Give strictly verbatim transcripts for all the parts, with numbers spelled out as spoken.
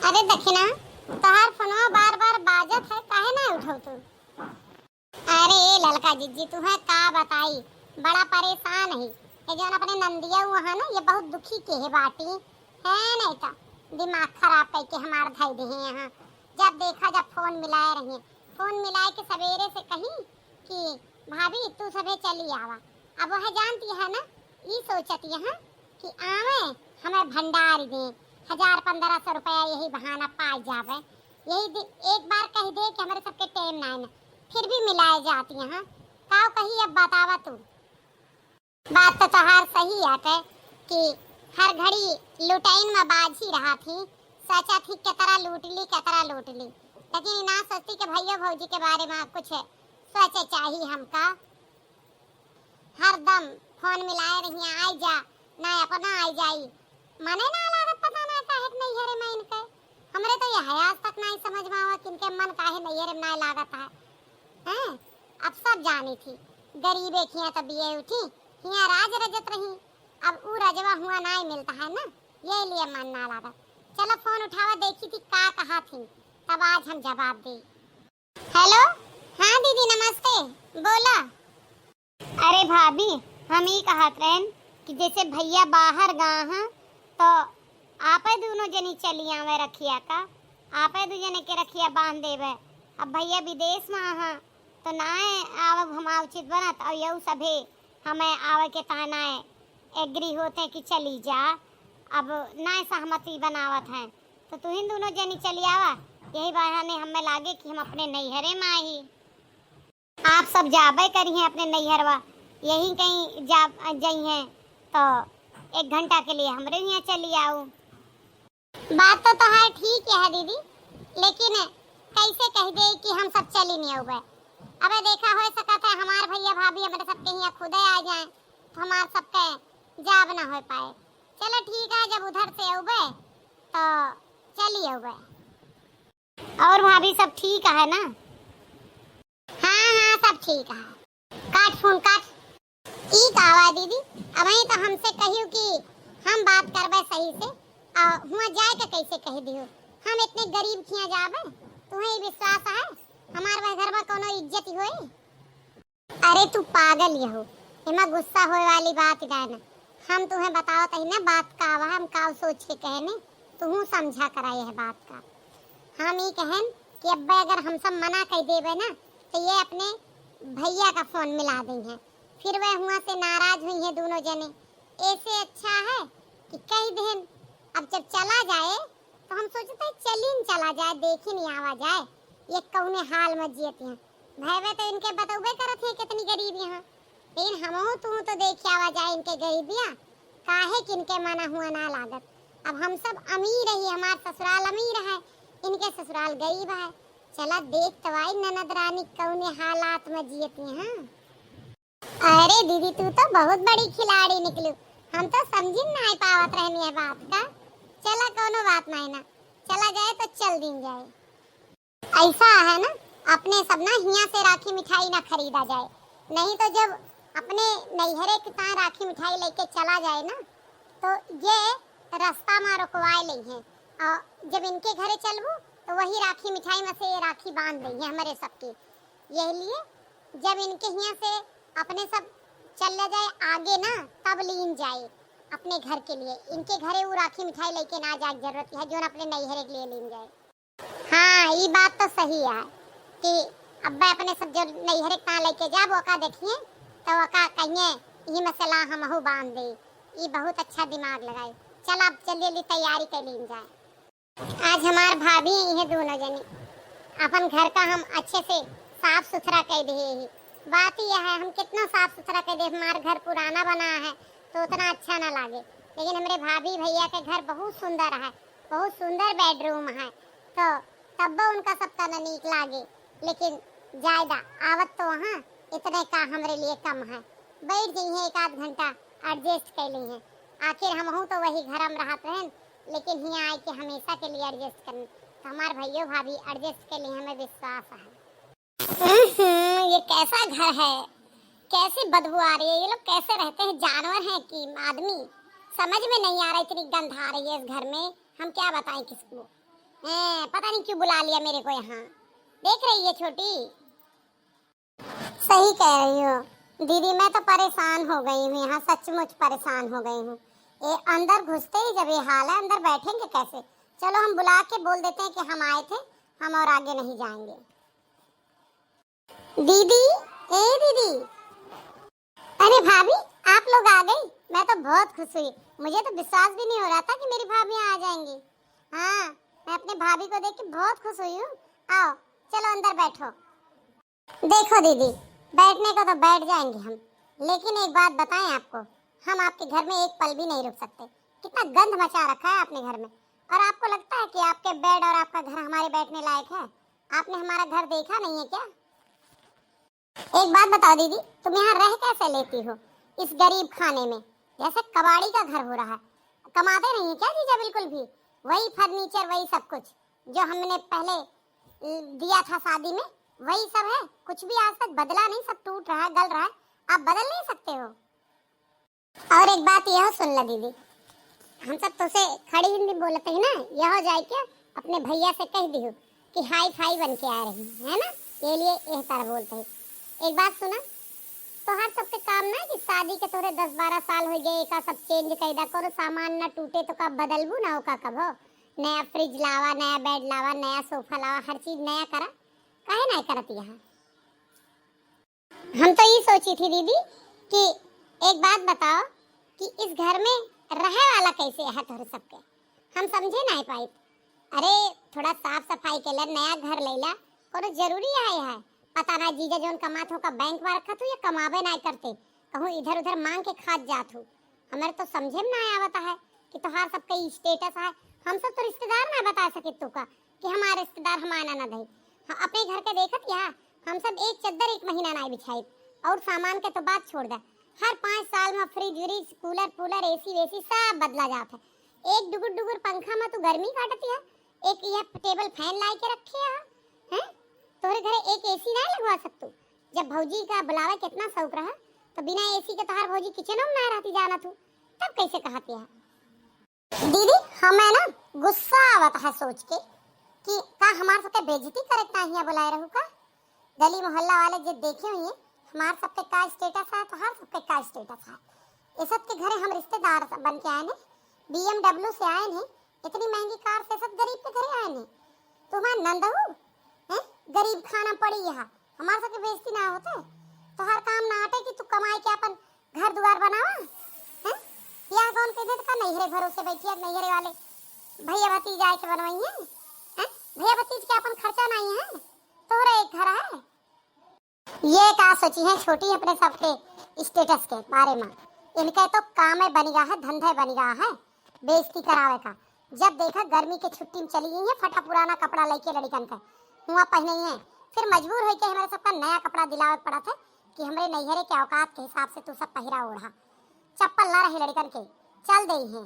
अरे दखिना, तोहार फोनवा बार बार बाजत है, काहे ना उठाऊ तू? अरे ललका जिज्जी, तुहे का बताई, बड़ा परेशान ही। ये जौन अपने नंदिया हुआ है ना, ये बहुत दुखी के है बाटी, है नहीं तो दिमाग खराब करके हमार धई दे हैं यहाँ। जब देखा जब फोन मिलाए रही, फोन मिलाए के सवेरे से कही कि भाभी तू सभे चली आवा। अब वह जानती है ना, ई सोचत यहाँ कि आवे हमें भंडार दे, हजार पन्द्रह सौ रुपया यही बहाना पाई जावे। यही दि-, एक बार कह दे कि हमरे सबके टेम नाय ना, फिर भी मिलाए जाती हैं। काव कही अब बतावा तू। बात तो तोहार सही आटे कि हर घड़ी लुटाइन में बाझी रहा थी, सोचा थी केतरा लूट ली, केतरा लूट ली, लेकिन ई ना सोचती कि भैया भौजी के बारे में कुछ सोचे चाहिए हमका। हरदम फोन मिलाए रहिया, आई जा, ना अपना आई जाई। मने ना लागत, पता ना काहे के नैहरे में इनके। हमरे तो यह आज तक ना समझ में आवा कि इनके मन काहे नैहरे में ना लागत है। हैं? अब सब जानी थी, गरीबे खिया तब ये उठी, हिया राज रजत रही। अब ऊ रजवा हुआ ना मिलता है ना, ये लिए मन ना लागत। चलो फोन उठावा, देखी थी का कहा थी, तब आज हम जवाब दी। हेलो, हाँ दीदी नमस्ते, बोला। अरे भाभी, हम ई कहत रहन कि जैसे भैया बाहर गा हैं, तो आपे दोनों जनी चली आवे रखिया का, आपे दू जने के रखिया बांध देवे। अब भैया विदेश में हैं, तो नाय आवब हमार उचित बनत, और यहू सभे हमें आवे के ताना एग्री होत हैं कि चली जा, अब नाय सहमति बनावत हैं, तो तुहिन दोनों जनी चली आवा, यही बहाने हमें लागे कि हम अपने नैहरे में आई। आप सब जाबे करी हैं अपने नैहरवा, यही कहीं जा जई हैं, तो एक घंटा के लिए हमरे यहाँ चली आऊ। बात तो तोहार ठीक है दीदी, लेकिन कैसे कह दे कि हम सब चली नहीं अउबे? अबे देखा, हो सकत है हमार भैया भाभी हमरे सबके यहाँ खुदे आ जाए, तो हमार सबके जाब ना हो पाए। चलो ठीक है, जब उधर से अउबे तो चली अउबे। और भाभी सब ठीक है ना? हाँ हाँ, सब ठीक है। काट फोन काट। ई का बा दीदी, अबहीं तो हमसे कहियो कि हम बात करबे सही से, आ हुआं जाए के कैसे कह दियो? हम इतने गरीब खिया जाबे, तुम्हें ई विश्वास है हमार वह घर में कोनो इज्जत होई? अरे तू पागल यहो, एमा गुस्सा होए वाली बात ना है ना। हम तुम्हें बतावत ही ना बात का बा, हम का सोच के कहने, तू समझा करा यह बात का। हम ई कहन कि अब्बे अगर हम सब मना कर देबे ना, तो ये अपने भैया का फोन मिला देइहैं, फिर वह हुआं से नाराज हुई हैं दोनों जने। ऐसे अच्छा है कि कह देन, अब जब चला जाए तो हम सोचते हैं चलिन चला जाए, देखिन आवा जाए ये कौने हाल में जियत हैं। भैवे तो इनके बतौबे करत हैं कितनी गरीब यहाँ, लेकिन हमहू तू तो देख आवा जाए इनके गरीबिया, काहे कि इनके मना हुआ ना लागत। अब हम सब अमीर ही, हमार ससुराल अमीर है, इनके ससुराल गरीब है। चला देख तो आई ननद रानी कौने हालात में जियत हैं। अरे दीदी, तू तो बहुत बड़ी खिलाड़ी निकलू, हम तो समझिन नाय पावत रहन यह बात का। चला कौनो बात नाय ना, चला जाए तो चल दिन जाए। ऐसा है ना, अपने सब ना हियाँ से राखी मिठाई ना खरीदा जाए, नहीं तो जब अपने नैहरे के साथ राखी मिठाई लेके चला जाए ना, तो ये रास्ता में रुकवाए लेइहैं, और जब इनके घरे चलबू तो वही राखी मिठाई में से ये राखी बांध देइहैं हमरे सबके। यही लिए जब इनके हियाँ से अपने सब चल जाए आगे ना, तब लीन जाए अपने घर के लिए। इनके घरे वो राखी मिठाई लेके ना जाए जरूरत है, जो अपने नैहरे के लिए लीन जाए। हाँ, ई बात तो सही है कि अब्बे अपने सब जो नैहरे का लेके जाब, ओका देखिए, तो ओका कहिए, "ई मसला हमहू बांध दे।" ई बहुत अच्छा दिमाग लगाए। चल, अब जल्दी जल्दी तैयारी कर लीन जाए। आज हमार भाभी इहे दोनों जनी अपन घर का हम अच्छे से साफ सुथरा कर दिए ही। बात यह है, हम कितना साफ सुथरा कर दे, हमार घर पुराना बना है तो उतना अच्छा ना लागे, लेकिन हमरे भाभी भैया के घर बहुत सुंदर है, बहुत सुंदर बेडरूम है, तो तब्बो उनका सबका ना नीक लागे। लेकिन जायदा आवत तो वहाँ इतने का हमरे लिए कम है। बैठ जइहे एक आध घंटा, एडजस्ट कर लीहे। आखिर हमहू तो वही घर में रहत रहन, लेकिन हियाँ आए के हमेशा के लिए एडजस्ट करन। तो हमार भैयो भाभी एडजस्ट कर ली, हमें विश्वास है। हम्म, ये कैसा घर है, कैसी बदबू आ रही है, ये लोग कैसे रहते हैं, जानवर हैं कि आदमी? समझ में नहीं आ रहा, इतनी गंध आ रही है इस घर में, हम क्या बताएं किसको। हैं, पता नहीं क्यों बुला लिया मेरे को यहाँ। देख रही है छोटी? सही कह रही हो दीदी, मैं तो परेशान हो गई हूँ यहाँ, सचमुच परेशान हो गई हूँ। ये अंदर घुसते ही जब ये हाल है, अंदर बैठेंगे कैसे? चलो हम बुला के बोल देते हैं कि हम आए थे, हम और आगे नहीं जाएंगे। दीदी, ए दीदी। अरे भाभी, आप लोग आ गई, मैं तो बहुत खुश हुई। मुझे तो विश्वास भी नहीं हो रहा था कि मेरी भाभी आ जाएंगी। हाँ, मैं अपने भाभी को देख के बहुत खुश हुई हूँ। आओ, चलो अंदर बैठो। देखो दीदी, बैठने को तो बैठ जाएंगे हम, लेकिन एक बात बताएं आपको, हम आपके घर में एक पल भी नहीं रुक सकते। कितना गंद मचा रखा है आपने घर में, और आपको लगता है कि आपके बेड और आपका घर हमारे बैठने लायक है? आपने हमारा घर देखा नहीं है क्या? एक बात बताओ दीदी, तुम यहाँ रह कैसे लेती हो इस गरीब खाने में? जैसे कबाड़ी का घर हो रहा है। कमाते नहीं है क्या जीजा बिल्कुल भी? वही फर्नीचर, वही सब कुछ जो हमने पहले, अ, दिया था शादी में, वही सब है। कुछ भी आज तक बदला नहीं, सब टूट रहा है, गल रहा है। आप बदल नहीं सकते हो। और एक बात यह सुन ला दीदी, हम सब तोसे खड़ी हिंदी बोलत ही ना, यह जाए के अपने भैया से कह दियो कि हाई फाई बन के आ रही है ना, ये लिए यह तरह बोलते हैं। एक बात सुना, तोहार सबके काम ना कि शादी के तोरे दस बारह साल हो गए, एका सब चेंज कर दा, कोनो सामान ना टूटे तो का बदलबू ना, ओका कबो नया फ्रिज लावा, नया बेड लावा, नया सोफा लावा, हर चीज नया करा, काहे ना करत यहाँ? हम तो ये सोची थी दीदी कि एक बात बताओ कि इस घर में रहे वाला कैसे है तोहरे सबके, हम समझे नहीं पाई। अरे, थोड़ा साफ सफाई के लिए नया घर लेला कोनो जरूरी है, है? पता ना जीजा जोन कमात हो का बैंक में रखत हो या कमाबे नहीं करते, कहूँ इधर उधर मांग के खात जात हो। हमारे तो समझे में ना आवत है कि तोहार सबके स्टेटस है, हम सब तो रिश्तेदार ना बता सके तू का कि हमारे रिश्तेदार हम आना ना दे। हाँ, अपने घर के देखत या हम सब एक चद्दर एक महीना ना बिछाई, और सामान के तो बात छोड़ दे। हर पाँच साल में फ्रिज व्रिज, कूलर पूलर, एसी वेसी सब बदला जात है। एक डुगुर डुगुर पंखा में तू गर्मी काटत है, एक यह टेबल फैन लाई के रखे है, हैं? तोहरे घरे एक एसी ना लगवा सकतू? जब भौजी का बुलावे कितना शौक रहा, तो बिना एसी के तोहार भौजी किचनो में ना रहती जाना तू, तब कैसे कहती है? दीदी, हमें ना गुस्सा आवत है सोच के कि का हमार सबके बेइज्जती करे के हियाँ बुलाए रहू का? गली मोहल्ला वाले जे देखे हुए, हमार सबके का स्टेटस है, तोहार सबके का स्टेटस है। ये सब के घरे हम रिश्तेदार बन के आए ने, बीएमडब्ल्यू से आए ने, इतनी महंगी कार से सब गरीब के घरे आए ने। तुम्हार नंद हो, हैं? गरीब खाना पड़ी यहाँ, हमार सबके बेइज्जती ना होते। तोहार काम ना हटे कि तू कमाई के अपन घर दुआर बनावा, हैं? बियाह कौन कह देत का नैहरे भरोसे बैठी है, नैहरे वाले भैया भतीज आए के बनवाई है, हैं? भैया भतीज के अपन खर्चा नहीं है, तोहरा एक घर है। ये का सोची है छोटी अपने सबके स्टेटस के बारे में? इनके तो काम है बन गया है, धंधा बन गया है बेइज्जती करावे का। जब देखा गर्मी के छुट्टी में चली गई है, फटा पुराना कपड़ा लेके लड़कन का हुआ पहने ही है, फिर मजबूर होके हमारे सबका नया कपड़ा दिलावे के पड़ा था कि हमरे नैहरे के औकात के हिसाब से तू सब पहिरा ओढ़ा, चप्पल ना रहे लड़कन के, चल दे हैं।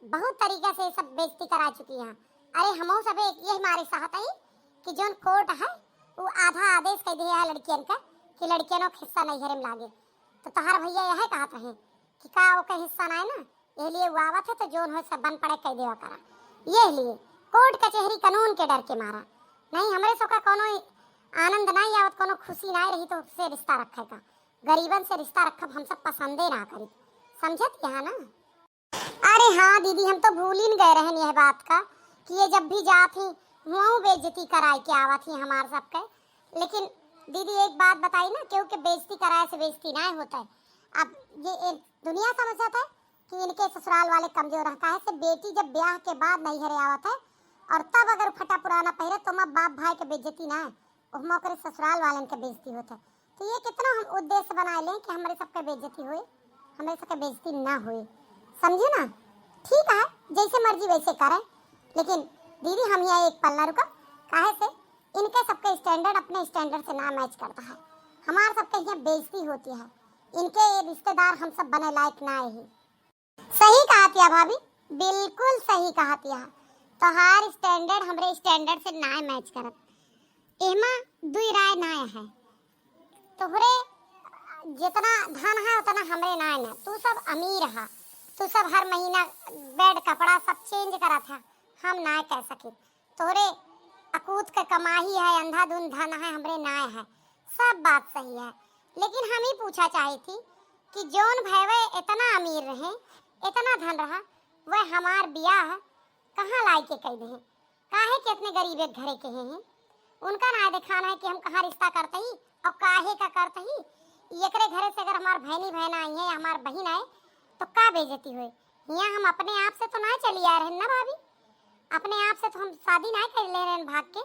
बहुत तरीका से सब बेइज्जती करा चुकी हैं। अरे हमहू सब एक यही मारे चाहत हई कि जोन कोर्ट है वो आधा आदेश कह दिया है लड़कियन का कि लड़कियनों के हिस्सा नैहरे में लागे। तो तोहार भैया यह कहत रहे कि का ओके हिस्सा ना है ना, ये लिए वो आवत है तो जोन हो सब बन पड़े कह देवा करा। ये लिए कोर्ट कचहरी कानून के डर के मारा। नहीं हमरे सबका कोनो आनंद नहीं आवत, कोनो खुशी नहीं रही तो उससे रिश्ता रखे का। गरीबन से रिश्ता रखब हम सब पसंदे ना करी, समझत यहाँ ना। अरे हाँ दीदी, हम तो भूल ही न गए रहन यह बात का कि ये जब भी जात ही हुआं बेइज्जती कराए के आवत ही हमार सबके। लेकिन दीदी एक बात बताई ना, केहू के बेइज्जती कराए से बेइज्जती ना होता है। अब ये, ये दुनिया समझत है कि इनके ससुराल वाले कमजोर हैं, काहे से बेटी जब ब्याह के बाद नैहरे आवत है और तब अगर फटा पुराना पहिरे तो माँ बाप भाई के बेइज्जती ना है, ओहमा ओकरे ससुराल वालन के बेइज्जती होत है। तो ये कितना हम उद्देश्य बनाए लें कि हमरे सबके बेइज्जती होए, हमरे सबके बेइज्जती ना होए, समझे ना? ठीक है, जैसे मर्जी वैसे करें, लेकिन दीदी हम यहाँ एक पल ना रुका, काहे से इनके सबके स्टैंडर्ड अपने स्टैंडर्ड से ना मैच करता है। हमार सबके यहाँ बेइज्जती होती है, इनके ये रिश्तेदार हम सब बने लायक ना है। सही कहतिया भाभी, बिल्कुल सही कहतिया। तोहार स्टैंडर्ड हमरे स्टैंडर्ड से नाय मैच करत। एहमा दुई राय नाय है। तोहरे जितना धन है उतना हमरे नाय ना। तू सब अमीर हा, तू सब हर महीना बेड कपड़ा सब चेंज करत हा, हम नाय कह सकित। तोहरे अकूत के कमाही है, अंधाधुन धन है, हमरे नाय है, सब बात सही है। लेकिन हम ही पूछा चाही थी कि जौन भैवे इतना अमीर रहे, इतना धन रहा, वह हमार बियाह कहाँ लाई के कई दे? काहे के इतने गरीब एक घरे के हैं? उनका नाय देखाना है कि हम कहाँ रिश्ता करते ही और काहे का करते ही। एकरे घरे से अगर हमार भैनी बहन आई है या हमार बहिन आए, तो का बेइज्जती होए? यहाँ हम अपने आप से तो ना चली आए रहन ना भाभी, अपने आप से तो हम शादी ना कर ले रहन भाग के।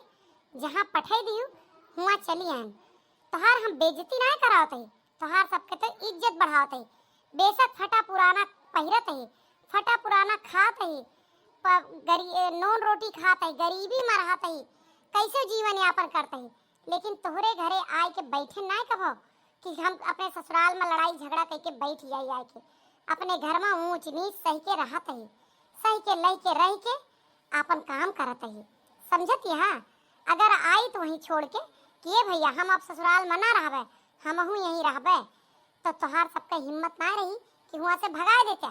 जहाँ पठाई दियू, हुआ चली आए। तोहार हम बेइज्जती ना करावत ही, तोहार सबके तो इज्जत बढ़ावत ही। बेशक फटा पुराना पहिरत ही, फटा पुराना खात ही, प-, गरी-, ए, नून रोटी खात ही, गरीबी में रहत ही, कैसे जीवन यापन करत ही, लेकिन तोहरे घरे आए के बैठे ना कभो कि हम अपने ससुराल में लड़ाई झगड़ा करके बैठ जाई आए के। अपने घर में ऊंच नीच सही के रहत ही, सही के लह के रह के आपन काम करत ही, समझत ही। हाँ, अगर आई तो वहीं छोड़ के कि "ए भैया, हम अब ससुराल में ना रहबे, हमहू यहीं रहबे", तो तोहार सबके हिम्मत ना रही कि हुआ से भगाए देते।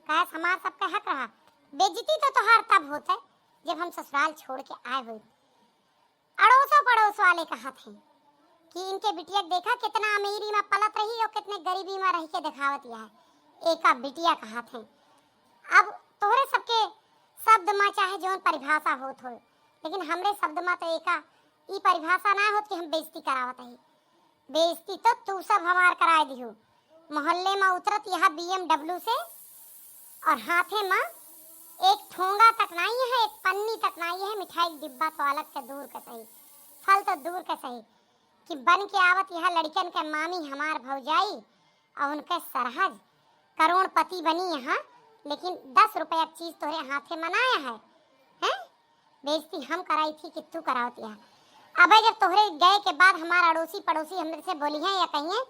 काहे हमार सबके हक रहा। बेइज्जती तो तोहार तब होते जब हम ससुराल छोड़ के आए हुए। अड़ोसो पड़ोस वाले कहत हैं कि इनके बिटिया के देखा कितना अमीरी में पलत रही और कितने गरीबी में रह के दिखावत यह है, एका बिटिया कहत हैं। अब तोहरे सबके शब्द में चाहे जौन परिभाषा होत हो, लेकिन हमरे शब्द में तो एका ई परिभाषा ना होत कि हम बेइज्जती करावत ही। बेइज्जती तो तू सब हमार कराए दिहू। मोहल्ले में उतरत यह B M W से और हाथे में एक ठोंगा तक नाई है, एक पन्नी तक नाई है, मिठाई के डिब्बा तो अलग के दूर के सही, फल तो दूर के सही, कि बन के आवत यह लड़कन के मामी हमार भौजाई और उनके सरहज करोड़पति बनी यहाँ, लेकिन दस रुपया के चीज तोहरे हाथे में ना आया है, हैं? बेइज्जती हम कराई थी कि तू करावत यह? अबे जब तोहरे गए के बाद हमार अड़ोसी पड़ोसी हमरे से बोली हैं या कहिए,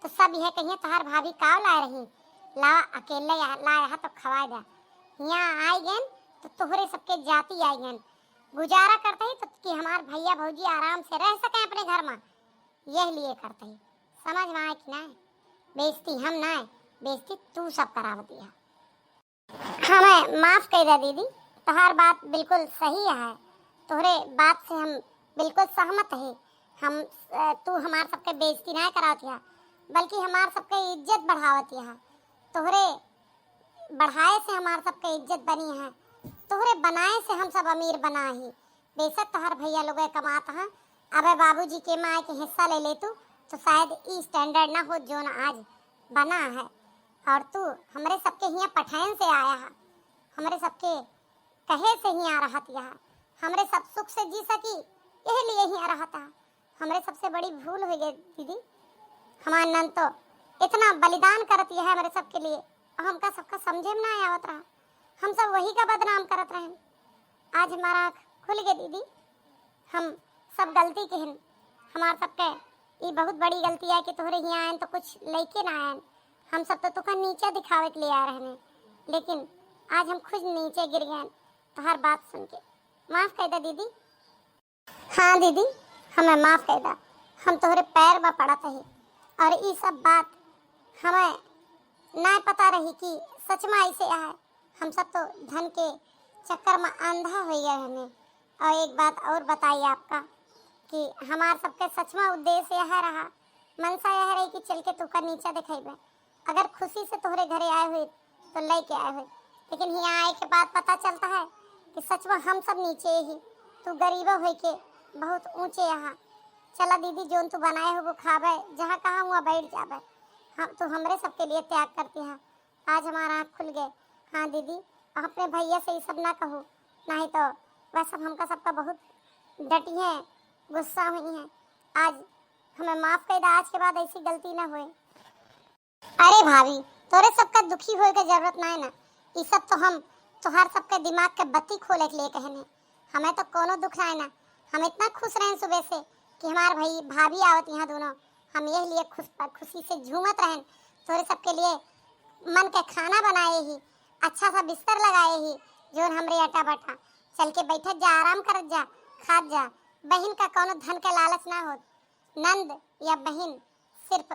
तो सब यह कहिए, "तोहार भाभी काव लाए रही, लावा अकेले या-, लाए रहा तो खवाए दा।" यहाँ आई गन तो तोहरे सबके जाति आई गन, गुजारा करते ही तो कि हमार भैया भौजी आराम से रह सके अपने घर में, यह लिए करते ही। समझ में आए कि ना? बेइज्जती हम ना, बेइज्जती तू सब करावत यह। हमें माफ कर दे दीदी, तोहार बात बिल्कुल सही है, तोहरे बात से हम बिल्कुल सहमत है। हम, अ, तू हमार सबके बेइज्जती ना करावत यह, बल्कि हमार सबके इज्जत बढ़ावत यह। तोहरे बढ़ाए से हमार सबके इज्जत बनी है, तोहरे बनाए से हम सब अमीर बना ही। बेशक तोहार भैया लोग कमात हैं, अबे बाबूजी के माए के हिस्सा ले ले तू, तो शायद ई standard ना हो जोन आज बना है। और तू हमरे सबके हियाँ पठान से आया है, हमरे सबके कहे से हियाँ रहत यह, हमरे सब सुख से जी सकी, यह लिए हियाँ रहत है। हमरे सबसे बड़ी भूल हो गई दीदी, हमार नन तो इतना बलिदान करत यह हमरे सबके लिए, और हमका सबका समझे में ना आवत रहा, हम सब वही का बदनाम करत रहेन। आज हमार आँख खुल गए दीदी, हम सब गलती के हन, हमार सबके ई बहुत बड़ी गलती है कि तोहरे हियाँ आयन तो कुछ लेके ना आयन, हम सब तो तुका नीचे दिखावे के लिए आए रहने, लेकिन आज हम खुद नीचे गिर गए तोहार बात सुन के। माफ कर दे दीदी। हाँ दीदी, हमें माफ कर दा, हम तोहरे पैर में पड़त ही, और ई सब बात हमें ना पता रही कि सच में ऐसे है। हम सब तो धन के चक्कर में अंधा हो गए हमें। और एक बात और बताई आपका कि हमार सबके सच में उद्देश्य यह रहा, मनसा यह रही कि चल के तुका नीचा दिखाइबे। अगर खुशी से तोहरे घरे आए हुए तो लेके आए हुए, लेकिन यहाँ आए के बाद पता चलता है कि सच में हम सब नीचे ही, तू गरीब हो के बहुत ऊंचे यहाँ। चला दीदी, जोन तू बनाए हो वो खाबे, जहाँ कहाँ हुआ बैठ जाबे। हम, तू हमरे सबके लिए त्याग करती है। आज हमारा आँख खुल गए। हाँ दीदी, अपने भैया से ये सब ना कहू, नहीं तो वह सब हमका सबका बहुत डटी हैं, गुस्सा हुई हैं। आज हमें माफ कर दे, आज के बाद ऐसी गलती ना होए। अरे भाभी, तोरे सबका दुखी होए के जरूरत ना है ना, ये सब तो हम तोहार सबके दिमाग के बत्ती खोले के लिए कहने। हमें तो कोनो दुख ना है ना, हम इतना खुश रहें सुबह से कि हमार भाई भाभी आवत यहाँ दोनों, हम यह लिए खुश, खुशी से झूमत रहें। तोरे सबके लिए मन के खाना बनाए ही, अच्छा सा बिस्तर लगाए ही, जोन हमरे अटा बटा। चल के बैठत जा, आराम करत जा, खात जा। बहिन का कौनो धन के लालच ना होत, नंद या बहिन सिर्फ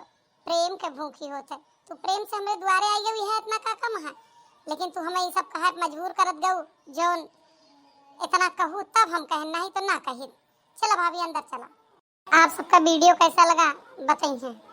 प्रेम के भूखी होत है। तू प्रेम से हमरे दुआरे आई गई है, इतना का कम है? लेकिन तू हमें ये सब कहे मजबूर करत गऊ, जौन इतना कहू तब हम कहेन, नहीं तो ना कहिन। चला भाभी, अंदर चला। आप सबका video कैसा लगा, बताइए।